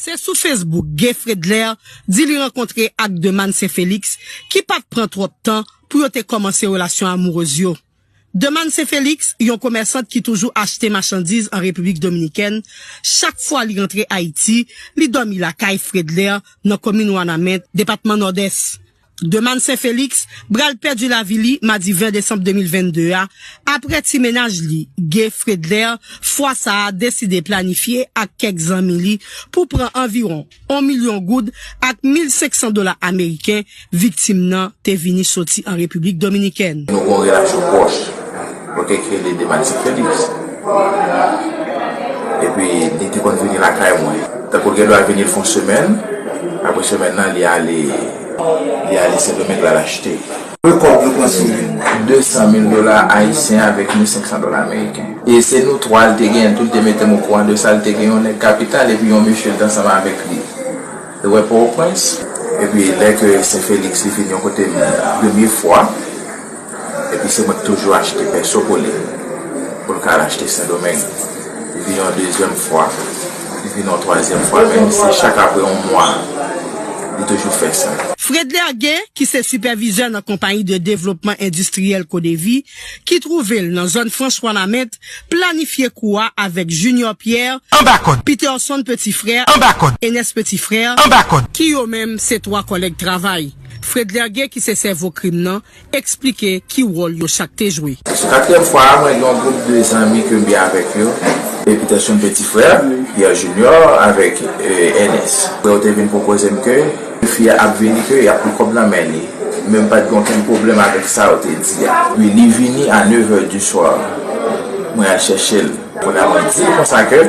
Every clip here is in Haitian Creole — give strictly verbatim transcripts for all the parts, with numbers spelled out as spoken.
Se sou Facebook Gay Fredler di li rankontre ak Demane Saint Felix ki pa t pran twòp tan pou yo te kòmanse relasyon amourez yo. Demane Saint Felix, yon komèsant ki toujou achte machandiz an Repiblik Dominikèn, chak fwa li rantre Ayiti, li dòmi lakay Fredler nan komin Wanament, depatman Nòdès. Demane Saint Felix pral pèdi lavi li madi ven desanm de mil vennde a, apre ti mennaj li, Gay Fredler, fwa sa a deside planifye ak kèk zanmi li pou pran anviwon yon milyon goud ak mil senk san dola ameriken viktim nan te vini soti an Repiblik Dominikèn. Nou gen yon relasyon pwòch. Mwen te rele Demane Saint Felix. Epi, li te konn vini lakay mwen. Tankou l gen dwa vini, l fè yon semèn. Apre semèn nan, li ale, li ale Sendomeng, l al achte. Kòb nou pran sou li? De san mil dola ayisyen avèk mil senk san dola ameriken. E se nou twa l te genyen, tout te mete m okouran de sa, l te gen yon nèg kapital epi yon mesye l t ansanm avèk li. Te wè Pòtoprens. Epi lè ke Sen Felix li vin yon kote m premye fwa, epi se mwen ki toujou achte pèso pou li, pou l ka al achte Sendomeng. Li vin yon dezyèm fwa, li vin yon twazyèm fwa, men se chak apre yon mwa, li toujou fè sa. Fredler Gay, ki se sipèvizè nan konpayi de devlopman endistriyèl Kodevi, ki twouve l nan zòn franch Wanament, planifye kou a avèk Junior Pierre, Anba kòd. Peterson Petit Frère, Anba kòd. Enes Petit Frère, Anba kòd. Ki yo menm se twa kòlèg travay. Fredler Gay, ki se sèvo krim nan, eksplike ki wòl yo chak te jwe. Sou katriyèm fwa a, mwen gen yon gwoup de zanmi ke m byen avèk yo. E Peterson Petit Frère, Pierre Junior avèk, e, Enes. Apre yo te vin pwopoze m ke fi a ap vini, ke y ap pran kòb nan men li. Men m pa t gen okenn pwoblèm avèk sa yo te di a. Wi, li vini a nev è di swa. Mwen al chèche l. Kounye a mwen di l konsa ke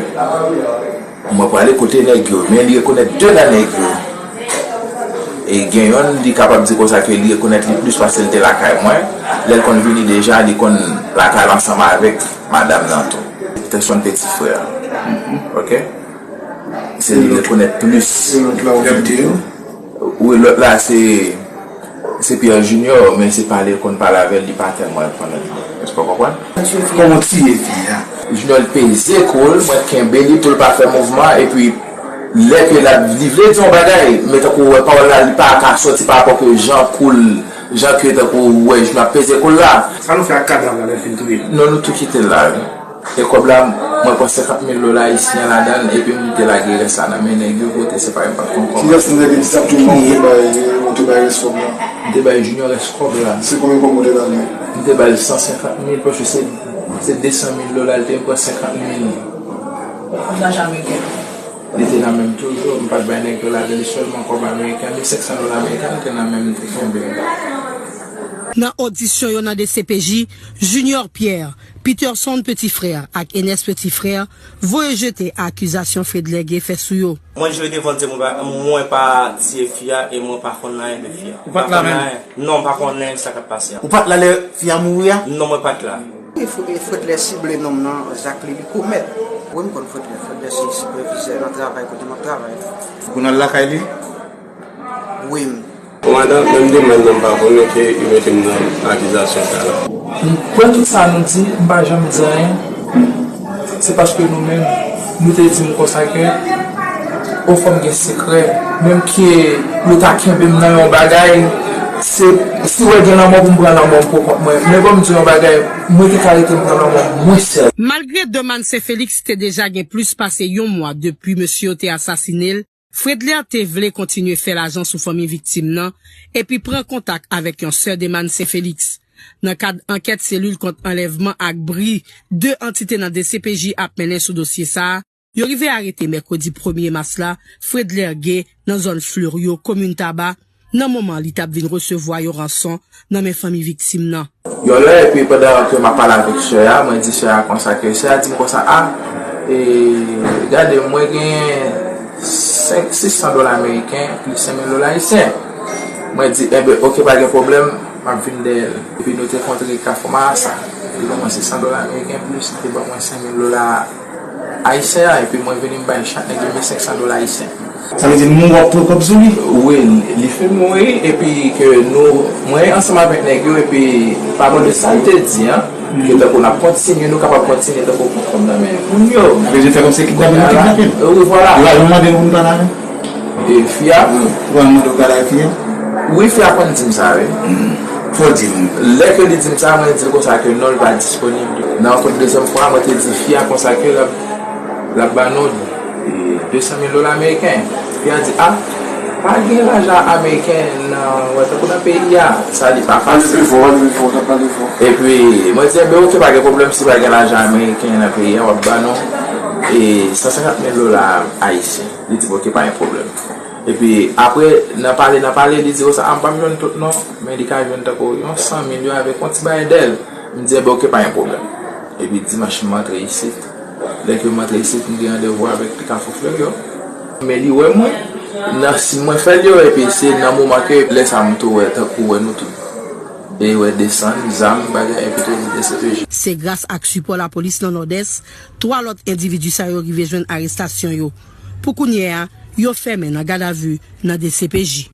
mwen prale kote nèg yo, men li rekonèt de nan nèg yo. E gen yonn, li kapab di konsa ke li rekonèt li plis paske l te lakay mwen. Lè l konn vini deja, li konn lakay l ansanm avèk madanm nan tou. Peterson Petit Frère. Oke? Se li rekonèt plis. E lòt la, ou te di yo? Wi, lòt la, se, se Pierre Junior, men se pale, konn pale avè l, li pa tèlman rekonèt li. Èske w konprann? Kòman w tiye fi a? Junior, li peze kou l, mwen kenbe li pou l pa fè mouvman, epi lè ke l ap, li vle di yon bagay, men tankou w wè pawòl la, li pa ka sòti pa rapò ke jan kou l, jan ke tankou w wè Junior ap peze kou l la. Sa nou fè ak kadav la lè l fin touye l? Non, nou tou kite l la, wi. E kòb la, mwen pran senkant mil dola ayisyen ladan l, epi m te lage rès la nan men nèg yo, kote se pa yo m pa t konn kòman. Kilès nan nèg yo ki t ap touye w, ou te bay, ou te bay rès kòb la? M te bay Junior rès kòb la. Se konbyen kòb ou te ba li? M te ba l san senkant mil, paske se, se de san mil dola l te, m pran senkant mil. Kòb la jamaiken. Li te nan men m toujou, m pa t bay nèg yo ladan li sèlman kòb ameriken, mil senk san dola ameriken, li te nan men m, m te kenbe. Nan odisyon yo nan D C P J, Junior Pierre, Peterson Petit Frère ak Enes Petit Frère voye jete akizasyon Fredler Gay fè sou yo. Mwen jwe devan l, di mwen pa, mwen pa tiye fi a e mwen pa konn anyen de fi a. Ou pa t la menm? Non, m pa konnen sa k ap pase a. Ou pa t la lè fi a mouri a? Non, mwen pa t la. E Fre-, e Fredler sible nonm nan, zak li, li komèt. Wi, m konn Fredler. Fredler se sipèvizè nan travay kote m ap travay. Ou konn al lakay li? Wi, m. Kòmandan, menm demen nan m pa konnen ke yo mete m nan akizasyon sa la. M kwè tout sa nou di, m pa janm di anyen. Se paske nou menm, nou te di m konsa ke, o fò m gen sekrè. Menm ke yo ta kenbe m nan yon bagay, se, si w wè gen lanmò pou m pran lanmò m pou kont mwen. Men ban m di yon bagay, mwen te ka rete m pran lanmò m mwen sèl. Malgre Demane Saint Felix te deja gen plis pase yon mwa depi mesye yo te asasine l, Fredler te vle kontinye fè lajan sou fanmi viktim nan epi pran kontak avèk yon sè Demane Saint Felix. Nan kad ankèt selil kont anlèvman ak bri de antite nan D C P J ap mennen sou dosye sa a, yo rive arete mèkredi premye mas la Fredler Gay nan zòn Fleurieau, komin Taba, nan moman li t ap vin resevwa yon ranson nan men fanmi viktim nan. Yon lè, epi pandan ke m ap pale avèk sè a, mwen di sè a konsa ke, sè a di m konsa, a, e, gade, mwen gen senk, sis san dola ameriken, plis senk mil dola ayisyen. Mwen di, enben, oke, pa gen pwoblèm, m ap vin dèyè l. Epi nou te kontre Kafou Marasa. Li ban mwen sis san dola ameriken, plis li te ban mwen senk mil dola ayisyen an, epi mwen vini m bay chak nèg yo mil senk san dola ayisyen. Sa vle di nou w ap pran kòb sou li? Wi, li fin mouri, epi ke nou, mwen ansanm avèk nèg yo, epi pa bon de sa l te di an, Ke tankou n ap kontinye, nou kapab kontinye tankou kòm nan men moun yo. Yo di fè kòmsi kidnapin, nou kidnape l. Wi, vwala. Yo al mande nou pou n pale avè l. E fi a? Wi, yo al mande w pale avè fi a? Wi, fi a konn di m sa, wi. Fò w di nou. Lè ke li di m sa, mwen di l konsa ke non, l pa disponib. Nan rankont dezyèm fwa, mwen te di fi a konsa ke l ap, l ap ba nou de san mil dola ameriken. Fi a di, a, pa gen lajan ameriken nan, wè, tankou nan peyi a, sa li pa fasil. Pale pi fò, pale pi fò, pale fò. Epi, mwen di, enben, oke, pa gen pwoblèm, si pa gen lajan ameriken nan peyi a, w ap ba nou e san senkant mil dola ayisyen. Li di m, oke, pa gen pwoblèm. Epi, apre, nan pale, nan pale, li di konsa, a, m p ap jwenn tout non, men li ka jwenn tankou yon san mil yo avèk yon ti bagay dèyè l. M di, enben, oke, pa gen pwoblèm. Epi, dimanch, m antre isit. Lè ke m antre isit, m gen randevou avèk Kafou Fleuryon. Men li wè mwen, nan siy mwen fè l yo, epi se nan moman ke lè sa a m tou wè, tankou wè nou tout. E wè desann, zam, bagay, epi tou li D C P J. Se gras ak sipò lapolis nan Nòdès, twa lòt endividi sa yo rive jwenn arestasyon yo. Pou kounye a, yo fèmen nan gadavi nan D C P J.